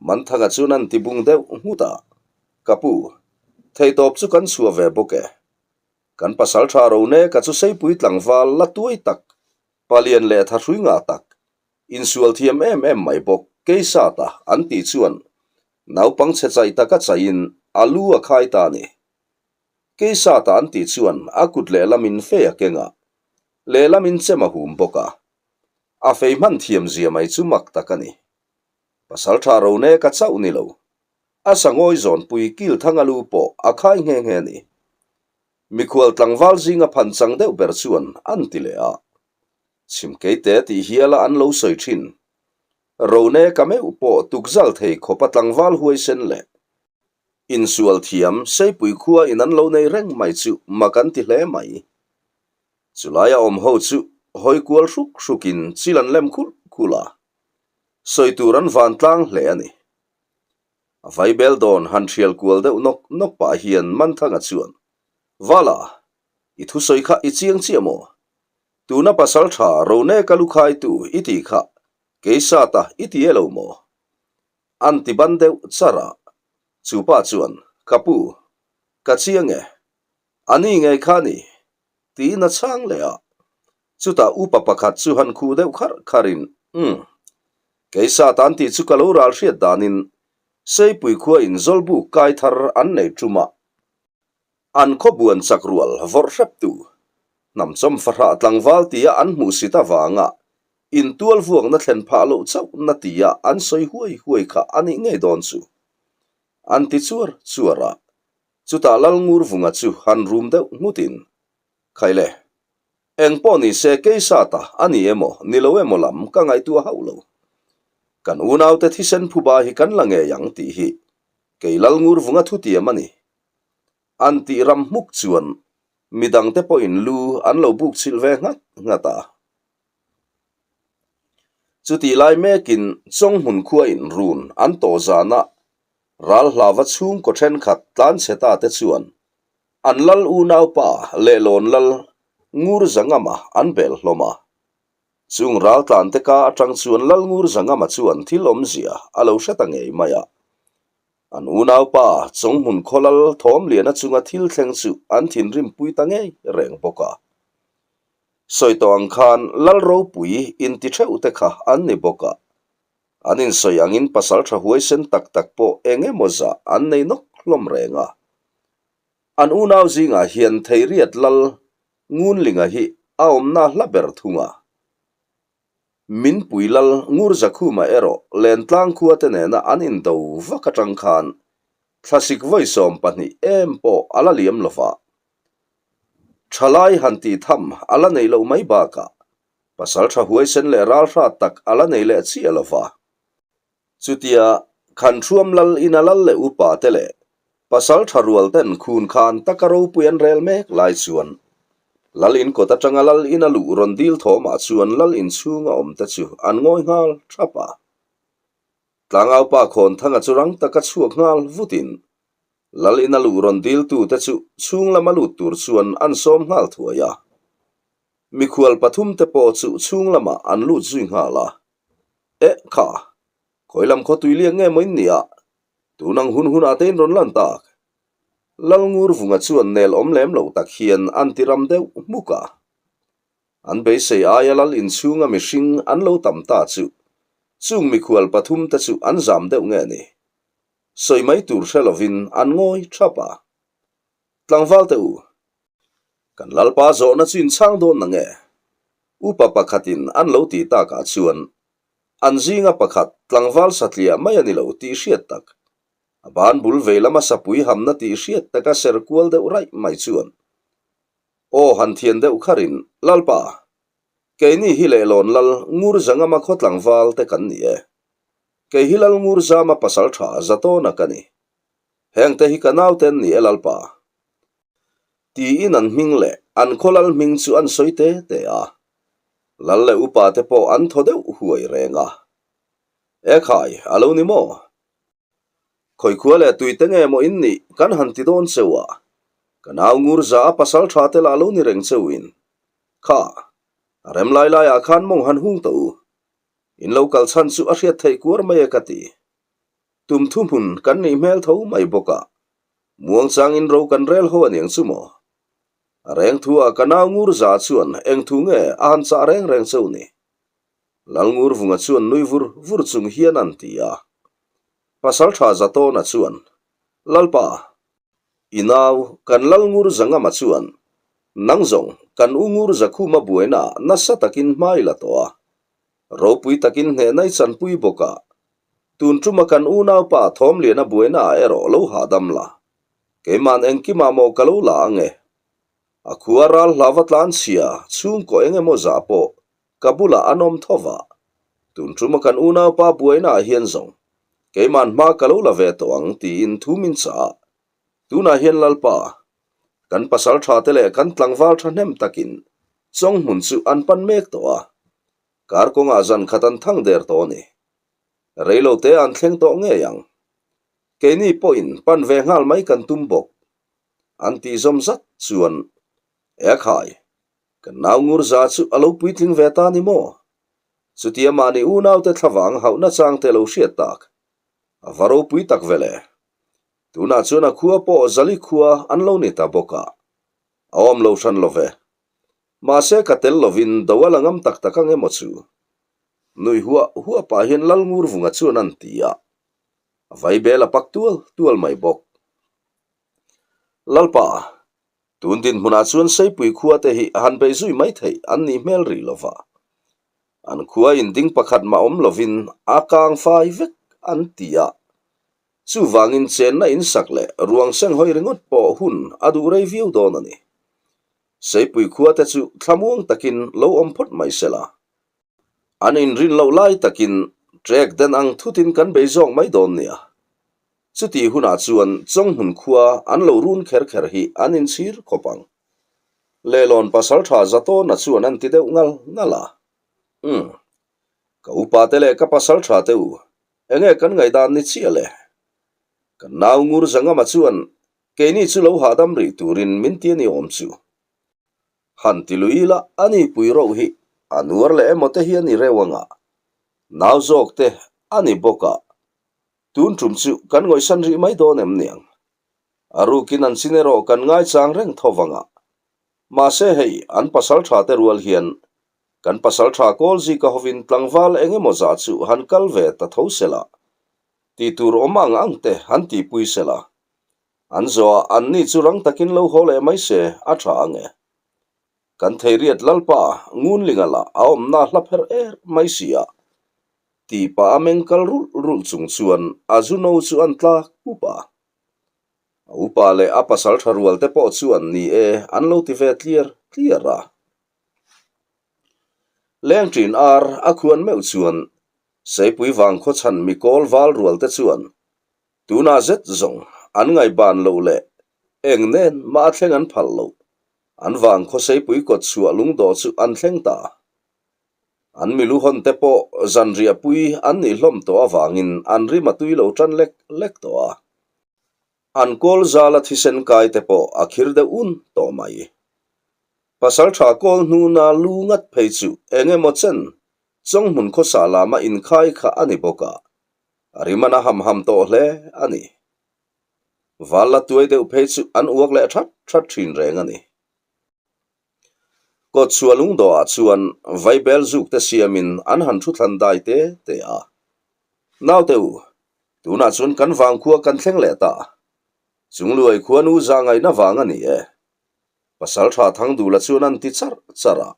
Manthanga chuan an ti bung deuh nghut a, Ka pu, theitawp chu kan chhuah ve bawk e. Kan pasaltha ro neka chu seipui tlangval la tuai tak, palian leh thahrui ngah tak, Insual thiam em em mai bawk, Keisata an tih chuan naupang chhe chaih taka chaihin a lu a khai ta a ni. Keisata an tih chuan a kut lehlamin fei a keng a, lehlamin chem a hum bawk a. A fei hman thiam zia mai chu mak tak a ni. Pasaltha Roneka chauh ni lo, a sangawi zawnpui Kilthanga lu pawh a khai nghe nghe a ni. Mikhual tlangval zinga phan chang deuh ber chuan an ti leh a. Chhimkeite tih hiala an lo sawi thin. Rone ka meuh pawh tukzal thei khawpa tlangval huaisen leh insual thiam Seipui khua in an lo nei reng mai chu mak an ti hle mai. Chulaia awm ho chu hawi kual hruk hrukin chil an lem khulh khulh a, sawi tur an van tlang hle a ni. A vaibel dawn han thial kual deuh nawk nawk pah hian Manthanga chuan, Vala, i thusawi kha i chiang chiah maw? Tuna pasal tha Roneka lu khaitu i tih kha Keisata i ti e lo maw? An ti ban deuh char a, chu pa chuan, Ka pu, ka chiang e, a ni ngei kha ni, tiin a chhang leh a. Chutah upa pakhat chu han khuh deuh kharh kharhin, Umm, Keisata an tih chu ka lo ral hriat danin Seipui khua in Zawlbuk kai thar an nei tum a, An khawbuan chak rual vawrh hreptu, hnamchawm fahrah tlangval tia an hmuhsit avanga intual vuakna thlen phah loh chauhna tia an sawi huai huai kha a nih ngei dawn chu. An ti chuar chuar a, chutah Lalngurvunga chu han rum deuh nghutin, Khaile, eng pawh ni se Keisata a ni emaw ni lo emaw lam ka ngaihtuah hauh lo. Kan unaute thisen phuba hi kan la ngei ang tih hi kei Lalngurvunga thutiam a ni. An tih ram hmuk chuan midangte pawhin lu an lo buk chhilh ve nghat nghat a. Chutih lai mekin Chawnghmun khuain run an tawh zana Ralhlava chhungkaw thenkhat tlanchhe ta te chuan an lal unaupa Lehlawn lal Ngurzangama an bel hlawm a. Chung raltlante ka atang chuan Lal Ngurzangama chuan thil awmzia a lo hre ta ngei mai a. An unaupa Chawnghmun khawlal Thawmliana chunga thil thleng chu an thinrim pui ta ngei reng bawk a. Sawi tawh ang khan Lal ropui inti theuh te kha an ni bawk a. An insawi angin pasaltha huaisen tak tak pawh eng emaw zah an nei nawk hlawm reng a. An unau zingah hian Theiriat Lal Ngunlinga hi a awmna hla ber thung a. Min pui lal Ngur Zakhuma erawh Lentlang khua te nena an indo vak atang khan thlasik vawi 12 em pawh a la liam lo va. Thalai han tih tham a la nei loh mai bakah pasaltha huaisen leh ralhrat tak a la nei leh chiah lo va. Chutia Khanhruam lal ina lal leh upa te leh pasal tha rual ten khun khan taka ropui an rel mek lai chuan lal in kawt atanga lal ina luh rawn dil thawmah chuan lal in chhunga awm te chu an ngawi nghal thap a. Tlangaupa Khawnthanga chu rang taka chhuak nghal vutin lal ina luh rawn dil tu te chu chhung lama lut tur chuan an sawm nghal thuai a. Mikhual pathum te pawh chu chhung lamah an lut zui nghal a. Eh kha, khawi lam khaw tui liak nge maw in nia? Tun ang hun hunah te in rawn lan tak. Lalngurvunga chuan nel awm lem lo tak hian an ti ram deuh hmuk a. An beisei aia lal inchhunga mihring an lo tam ta chu chung mikhual pathumte chu an zam deuh nge ni? Sawi mai tur hre lovin an ngawi thap a. Tlangval te u, kan lalpa zawhna chu inchhang dawn na nge? Upa pakhatin an lo ti takah chuan an zinga pakhat tlangval satliah mai a ni lo tih hriat tak, a ban bul vei lama sapui hamna tih hriat taka ser kual deuh raih mai chuan Aw han thian deuh kharin, Lalpa, keini hi lehlawn lal ngur zangama khaw tlangval te kan ni e. Kei hi lal ngur zama pasal tha zatawna ka ni. Hengte hi ka naute an ni e Lalpa. Tiin an hming leh an khaw lal hming chu an sawi te te a. Lal leh upa te pawh an thaw deuh huai reng a. Ekhai, a lo ni maw? Khawikhua leh tuite nge maw in nih kan han ti dawn cheu a, ka nau ngur za a pasal tha te lah lo ni reng cheu in. Kha, a rem lai lai ah khan mawng han hung tawh u. In lo kal chhan chu a hriat theih kuar mai e ka ti. Tum thu hmun kan nih hmel tho mai bawk a, muang chang in ro kan rel ho aniang chu maw? A reng thu ah ka nau ngur za chuan eng thu nge a han chah reng reng cheu ni? Lalngurvunga chuan nui vur vur chung hian an ti a. Pasaltha Zatawna chuan, Lalpa, i nau kan Lalngur Zangama chuan nang zawng kan u Ngur Zakhuma buaina nasa takin hma i la tawh a, ropui takin hnehna i chanpui bawk a, tun tuma kan unaupa Thawmliana buaina ah erawh lo hahdam la, keiman engkimah maw ka lo la ang e. A khua ral hlava tlanchhia chhungkaw eng emaw zah pawh Ka bulah an awm tho va, tun tuma kan unaupa buaina ah hian zawng keiman hma ka lo la ve tawh ang tiin thu min chah a. Tunah hian Lalpa, kan pasal tha te leh kan tlangval thahnem takin chawng hmun chu an pan mek tawh a, kar kawngah zan khat an thang der tawh a ni. Reilo te an thleng tawh ngei ang. Keini pawhin pan ve nghal mai kan tum bawk. An tih zawm zat chuan, Ekhai, Kan nau Ngurza chu a lo puitling ve ta ni maw? Chutia mahni unaute thlavang hauhna changte lo hriat tak. A va ropui tak ve le. Tunah chuan a khua pawh Zali khua an lo ni ta bawk a. A awm lo hran lo ve. Mahse ka tel lovin do a la ngam tak tak ang emaw chu. Nui huah huah pah hian Lal Ngurvunga chuan an ti a. A vaibel a pak tual tual mai bawk. Lalpa, Tun dinhmunah chuan Seipui khuate hi han bei zui mai theih an nih hmel rih lo va. An khua in ding pakhat mah awm lovin a kang fai vek an ti a. Chuvangin chenna in sak leh ruang seng hawi ringawt pawh hun a duh rei viau dawn a ni. Seipui khuate chu thlamuang takin lo awm phawt mai se la. An inrin loh lai takin trek den ang thutin kan bei zawk mai dawn nia. Chutih hunah chuan Chawnghmun khua an lo run kher kher hi an inchhir khawp ang. Lehlawn pasaltha Zatawna chuan an ti deuh ngal ngal a. Umm. Ka upate leh ka pasaltha te u, enge kan ngaihdan ni chiah le? Kan nau ngur Zangama chuan keini chu lo hahdam rih turin min ti a ni awm chu. Han ti lui ila a ni pui roh hi a nuar leh emaw te hi a ni reuh anga, nau zawk te a ni bawk a, tun tum chu kan ngawihsan rih mai dawn em niang? A rukin an chin erawh kan ngaichang reng tho vang a, mahse hei an pasal tha te rual hian kan pasal tha kawl zika hovin tlangval eng emaw zah chu han kal ve ta tho sela, tih tur awm ang ang te han tihpui sela, An zawhah anni chu rang takin lo haw leh mai se a tha ang e. Kan Theiriat Lalpa Ngunlinga lah a awmna hla pher er mai si a, tih pah a meng kal rulh rulh chung chuan a zu no chu an tlak pup a. A upa leh a pasal tha rual te pawh chuan ni e an lo ti ve tliar tliar a. Leng ṭin ar a khuan meuh chuan Seipui vang khawchhan mikawl val rual te chuan Tunah zet zawng an ngaihban loh leh eng nen mah a thleng an phal loh. An vang khawseipui kawt chhuah lungdawh chu an thleng ta. An milu hawn te pawh zanriahpui an nih hlawm tawh avangin an rim a tui lo tan lek lek tawh a. An kawl zala thisen kai te pawh a khir deuh un tawh mai. Pasaltha kawl hnuna lu ngat phei chu eng emaw chen Chawnghmun khawsa lama inkhai kha a ni bawk a. A rim a na ham ham tawh hle a ni. Val la tuai deuh phei chu an uak leh that that thin reng a ni. Kawtchhuah lungdawhah chuan vaibel zuk te siamin an han thu thlan dai te te a. Naute u, tunah chuan kan vangkhua kan thleng leh ta. Chungluai khua nu za ngaihna vang a ni e. Pasal tha Thangdula chuan an ti charh charh a.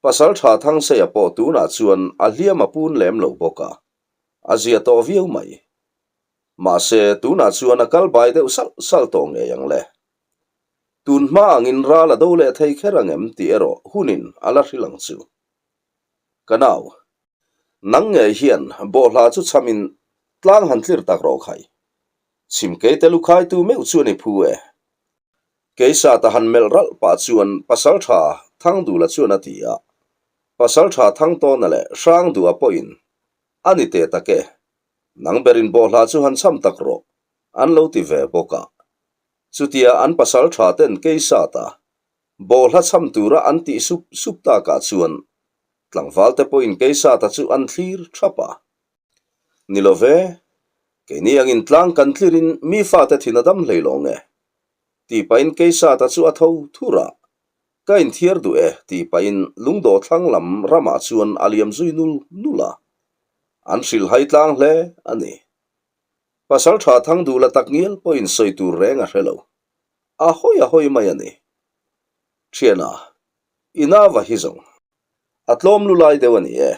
Pasal tha Thangseia pawh tunah chuan a hliam a pun lem lo bawk a, a zia tawh viau mai. Mahse, tunah chuan a kal bai deuh salh salh tawh ngei ang le. Tun hma angin ral a do leh thei kher ang em tih erawh hunin a la hrilh ang chu. Ka nau, nang ngei hian bawhhla chu chhamin tlang han tlir tak rawh khai. Chhim keite lu khaitu meuh chuan i phu e. Keisata han melh ralh pah chuan Pasaltha Thangdula chuan a ti a. Pasaltha Thangtawna leh Hrangdua pawhin a ni teh tak e. Nang berin bawhhla chu han chham tak rawh, an lo ti ve bawk a. Chutia an pasaltha ten Keisata bawhhla chham tura an tih sup sup takah chuan tlangvalte pawhin Keisata chu an thlir thap a. Ni lo ve, keini angin tlang kan tlirin mi fate thin a dam hlei lawng e. Tih pahin Keisata chu a tho thur a, Ka inthiar duh e tih pahin lungdawh thlang lam ramah chuan a liam zui nul nul a. An hrilhhai tlang hle a ni. Pasal tha thang duh la tak ngial pawhin sawi tur reng a hre lo. A hawi a hawi mai a ni. Thiana, i nava hi zawng. A tlawm lu lai deuh a ni e.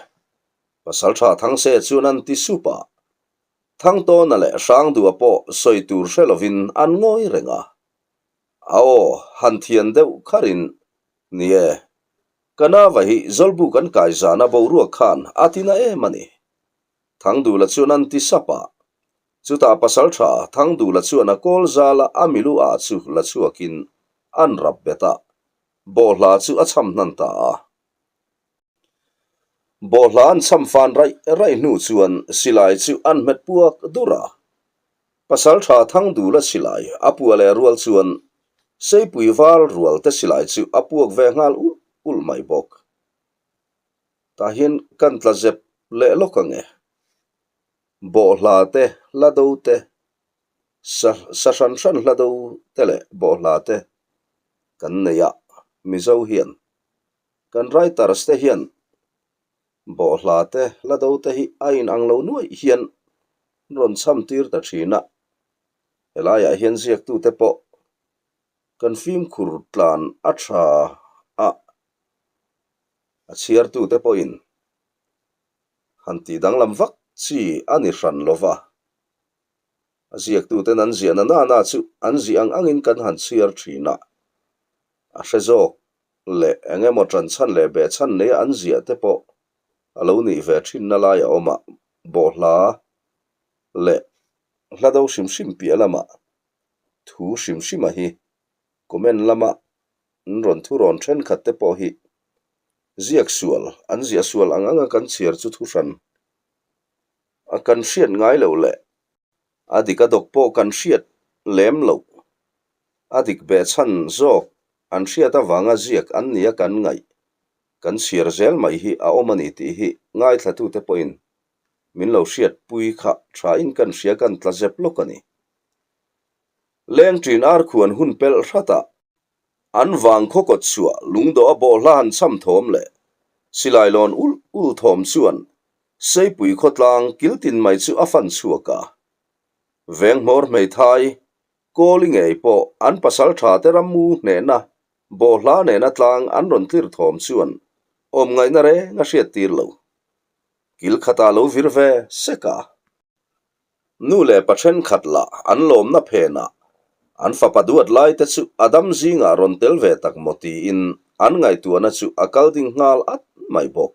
Pasal tha thang se chuan an ti sup a. Thangtawna leh Hrangdua pawh sawi tur hre lovin an ngawi reng a. A aw han thian deuh kharin, Ni e, ka nava hi Zawlbuk an kai zana boruak khan a ti na em a ni. Thangdula chuan an ti sap a. Chutah pasal tha Thangdula chuan a kawl zala a milu ah chu la chhuakin an rap bet a, bawhhla chu a chham hnan ta a. Bawhhla an chham fan raih raih hnu chuan silai chu an hmet puak dur a. Pasal tha Thangdula silai a pua leh rual chuan Seipui val rual te silai chu a puak ve nghal ulh ulh mai bawk. Tah hian kan tla zep leh lawk ang e. Bawhhla te, hla do te, sa sa hran hran hla do te leh bawhhla te kan nei a, Mizo hian kan writers te hian bawhhla te, hla do te hi a inang lo nuaih hian rawn chham tir ta thin a, helaiah hian ziaktute pawh kan fimkhur tlan a tha a. A chhiartute pawhin han tih danglam vak chi a ni hran lo va, a ziaktuten an ziahna nana chu an ziah ang angin kan han chhiar thin a, a hre zawk leh eng emaw tanchhan leh behchhan neia an ziah te pawh a lo nih ve thinna lai a awm a, bawhhla leh hla do hrim hrim piah lamah thu hrim hrima hi comment lama An rawn thu rawn thenkhat te pawh hi ziak sual, an ziah sual ang anga kan chhiar chu thu hran a kan hriat ngai loh leh a dik a dawk pawh kan hriat lem loh, a dik behchhan zawk an hriat avanga ziak an nia kan ngaih kan chhiar zel mai hi a awm a ni tih hi ngaithlatute pawhin min lo hriatpui kha thain kan hria kan tla zep lawk a ni. Lengṭin arkhuan hun pelh hratah an vang khaw kawt chhuah lungdawh a bawhhla han chham thawm leh silai lawn ulh ulh thawm chuan Seipui khawtlang kiltin mai chu a fan chhuak a. Venghmawr hmeithai Kawli ngei pawh an pasal tha te rammu hnehna bawhhla nena tlang an rawn tlir thawm chuan awm ngaihna reng a hriattir lo. Kil khatah lo vir ve sek a. Nu leh pa thenkhat lah an lawmna phenah an fapa duat lai te chu a dam zingah rawn tel ve tak maw tiin an ngaihtuahna chu a kal ding nghal at mai bawk.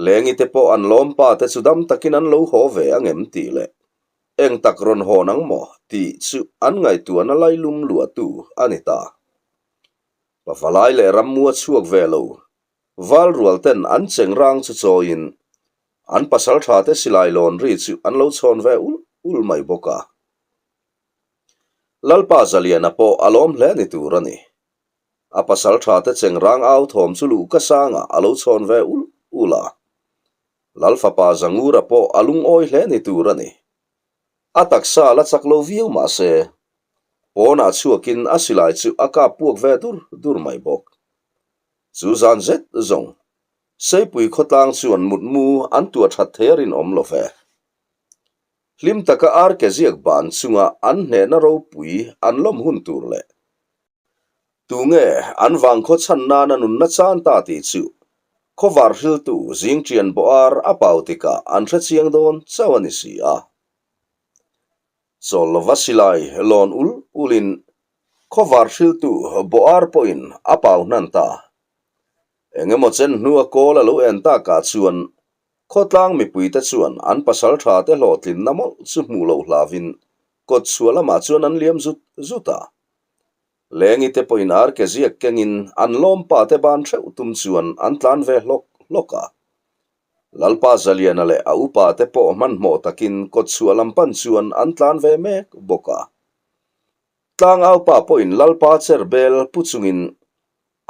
Lengi te pawh an lawm pa te chu dam takin an lo haw ve ang em tih leh eng tak rawn hawn ang maw tih chu an ngaihtuahna lailum luahtu a ni ta. Pavalai leh rammua chhuak ve lo Val rual ten an cheng rang chu chawiin an pasal tha te silai lawn ri chu an lo chhawn ve ul ul mai bawk a. Lalpa Zaliana pawh a lawm hle ni tur a ni. A pasal tha te cheng rang au thawm chu luhka sangah a lo chhawn ve ul ul a. Lal fapa Zangura pawh a lungawi hle ni tur a ni. A taksa la chak lo viau mah se, pawnah chhuakin a silai chu a kap puak ve dur dur mai bawk. Chu zan zet zawng, Seipui khawtlang chuan mutmu an tuah that thei a rinawm lo ve. Hlim taka ar ke ziak ban chunga an hnehna ropui an lawm hun tur leh Tunge an vangkhaw chhan nana nunna chan ta tih chu khawvar hriltu zingṭian bawh ar a pau tikah an hre chiang dawn chauh a ni si a. Chawl lova silai lawn ul ulin khawvar hriltu bawh ar pawhin a pau hnan ta. Eng emaw chen hnua kawl a lo en takah chuan khawtlang mipuite chuan an pasal tha te hlawhtlinna mawlh chu hmuh loh hlavin kawtchhuah lamah chuan an liam zut zut a. Lengi te pawhin ar ke ziak kengin an lawmpa te ban theuh tum chuan an tlan ve hlawk hlawk a. Lalpa Zaliana leh a upa te pawh hmanhmawh takin kawtchhuah lam pan chuan an tlan ve mek bawk a. Tlangaupa pawhin Lalpa cher bel pu chungin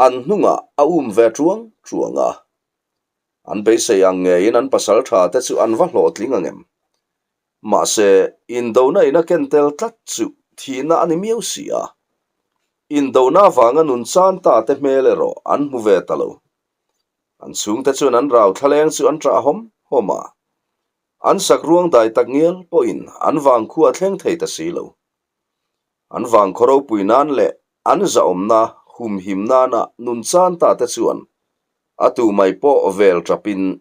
an hnungah a um ve tuang tuang a. An beisei ang ngeiin an pasal tha te chu an va hlawhtling ang em? Mahse, indona in a ken tel tlat chu thihna a ni miau si a. Indona avanga nun chan ta te hmel erawh an hmu ve ta lo. An chhungte chuan an rau thlaleng chu an ṭah hawm hawm a. An sak ruang dai tak ngial pawhin an vangkhua a thleng thei ta si lo. An vangkhaw ropui nan leh an zahawmna humhim nana nun chan ta te chuan a tu mai pawh vel ṭapin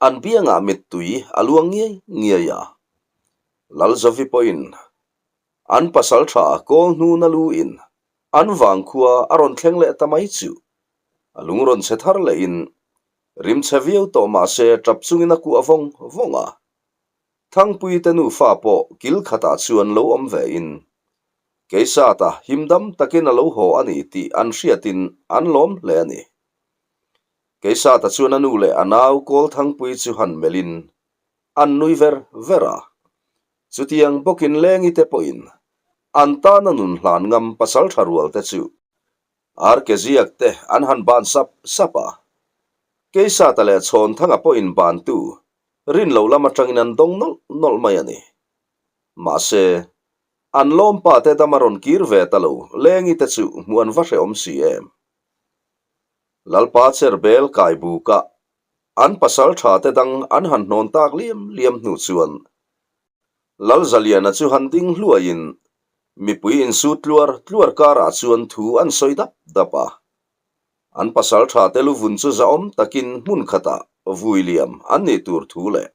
An biangah mittui a luang ngiai ngiai a. Lalzovi pawhin an pasal tha kawl hnuna luin an vangkhua a rawn thleng leh ta mai chu a lung rawn chhe thar lehin rimchhe viau tawh mah se tap chungin a kuah vawng vawng a. Thangpuite nufa pawh kil khatah chuan lo awm vein Keisata himdam takin a lo haw a ni tih an hriatin an lawm hle a ni. Keisata chuan a nu leh a nau Kawlthangpui chu han melhin an nui ver ver a. Chutiang bawkin Lengi te pawhin an tana nun hlan ngam pasal tha rual te chu ar ke ziak te an han ban sap sap a. Keisata leh Chhawnthanga pawhin bantu rin lo lam atangin an dawng nawlh nawlh mai a ni. Mahse, an lawmpa te dam a rawn kir ve ta lo Lengi te chu hmuh an va hrehawm si em. Lalpa Cherbel kai bukah an pasal tha te dang an han hnawn tak liam liam hnu chuan Lalzaliana chu han ding hluaiin mipui insut tluar tluar karah chuan thu an sawi dap dap a. An pasal tha te luvun chu zahawm takin hmun khatah vui liam an nih tur thu leh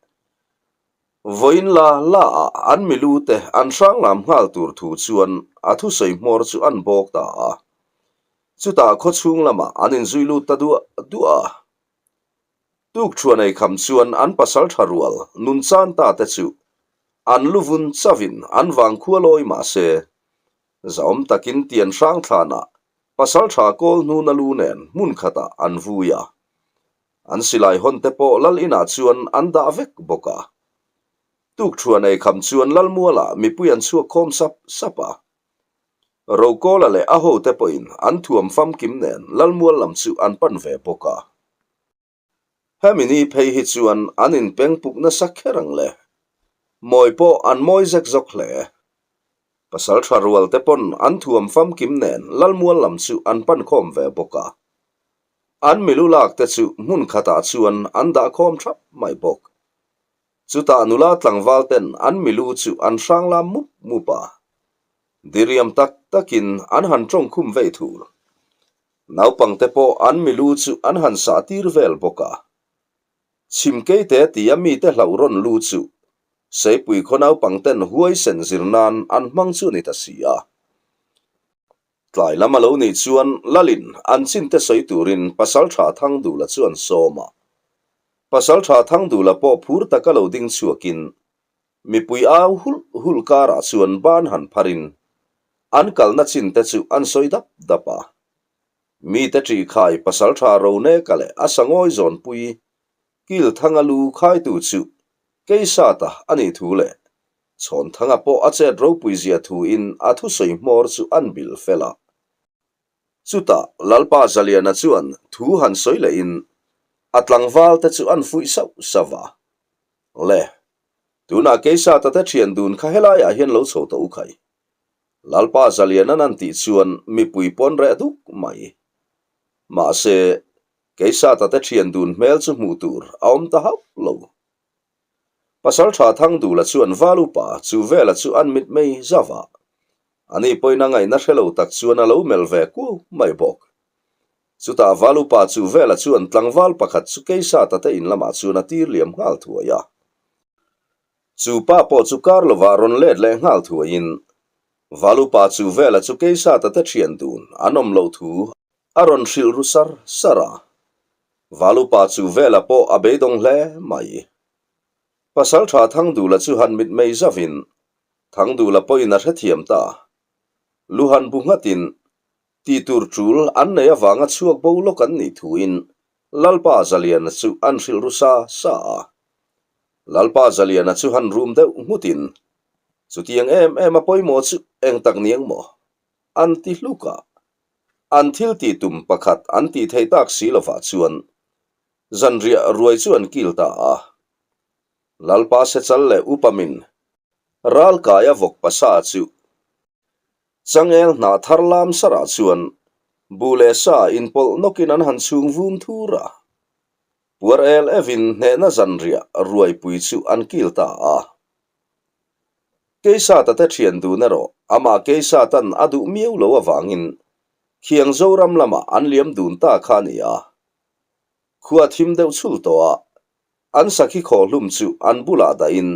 vawiin la la ah an milu te an hranglam nghal tur thu chuan a thusawi hmawr chu an bawk ta a. Chutah khawchhung lamah an inzui lut ta duah duah a. Tukṭhuan ei kham chuan an pasal ṭha rual nun chan ta te chu an luvun chavin an vangkhua lawi mah se, zahawm takin tian hrang thlanah pasal ṭha kawl hnuna lu nen hmun khatah an vui a. An silai hawn te pawh lal inah chuan an dah vek bawk a. Tukṭhuan ei kham chuan Lalmualah mipui an chhuak khawm sap sap a. Rokawla leh a hote pawhin an thuam famkim nen Lalmual lam chu an pan ve bawk a. Hemi ni phei hi chuan an inpeng puk nasa kher ang le. Mawi pawh an mawi zek zawk hle. Pasal tha rual te pawn an thuam famkim nen Lalmual lam chu an pan khawm ve bawk a. An milu lak te chu hmun khatah chuan an dah khawm thap mai bawk. Chutah nula tlangval ten an milu chu an hrang lam mup mup a, diriam tak takin an han tawng khum vei thur. Naupang te pawh an milu chu an han sah tir vel bawk a. Chhimkeite tia mite hlauh rawn lu chu Seipui khaw naupang ten huaisen zir nan an hmang chu a ni ta si a. Tlai lam a lo nih chuan Lalin an chinte sawi turin Pasaltha Thangdula chu an sawm a. Pasaltha Thangdula pawh phur taka lo ding chhuakin mipui au hulh hulh karah chuan ban han pharin an kalna chinte chu an sawi dap dap a. Mite ṭihkhai Pasaltha Roneka leh a sangawi zawnpui Kilthanga lu khaitu chu Keisata a nih thu leh Chhawnthanga pawh a chet ropui zia thuin a thusawi hmawr chu an bil fel a. Chutah Lalpa Zaliana chuan thu han sawi lehin. A tlangval te chu an fuih sauh sauh a. Le, tunah Keisata te thian dun kha helaiah hian lo chho tawh u khai. Lalpa Zalianan an tih chuan mipui pawn reh duk mai. Mahse, Keisata te thian dun hmel chu hmuh tur a awm ta hauh lo. Pasaltha Thangdula chuan val upa chu vela chu an mit mei zauh a. Ani pawhin a ngaihna hre lo tak chuan a lo melh ve kuau mai bawk. Chutah val upa chu vela chuan tlangval pakhat chu Keisata te in lamah chuan a tir liam nghal thuai a. Chu pa pawh chu kar lovah rawn let leh nghal thuaiin val upa chu vela chu Keisata te thian dun an awm loh thu a rawn hrilh ru sar sar a. Val upa chu vela pawh a beidawng hle mai. Pasaltha Thangdula chu han mitmei zauhin Thangdula pawhin a hrethiam ta. Luhan bu nghatin Tih tur tul an nei avanga chhuak bo lawk an nih thuin Lalpa Zaliana chu an hrilh ru sa sa a. Lalpa Zaliana chu han rum deuh nghutin, Chutiang em em a pawimawh chu eng tak niang maw? an ti hluk a. An thil tih tum pakhat an tih theih tak si lovah chuan zanriah ruai chu an kil ta a. Lalpa Sechal leh Upamin Ralkaia vawk pasa chu Changel hnah thar lam sarah chuan buh leh sa inpawlh nawkin an han chhung vum thur a. Puar el evin hnehna zanriah ruaipui chu an kil ta a. Keisata te thian dun erawh amah Keisatan a duh miau lo avangin khiang Zoram lamah an liam dun ta kha a ni a. Khua thim deuh chhul tawh a, an sakhi khawhlum chu an bulah dahin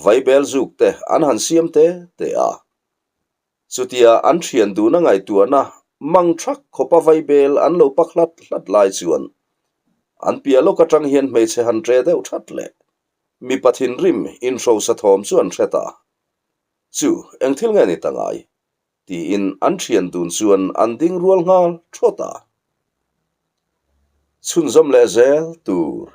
Vaibel zuk te an han siam te te a. Chutia an thian dun a ngaihtuahna mang thak khawpa vaibel an lo pak hlat hlat lai chuan an piah lawk atang hian hmeichhe han tre deuh that leh mipa thinrim inhrosa thawm chu an hre ta. Chu eng thil nge ni ta ngai? tiin an thian dun chuan an ding rual nghal thawt a. Chhunzawm leh zel tur.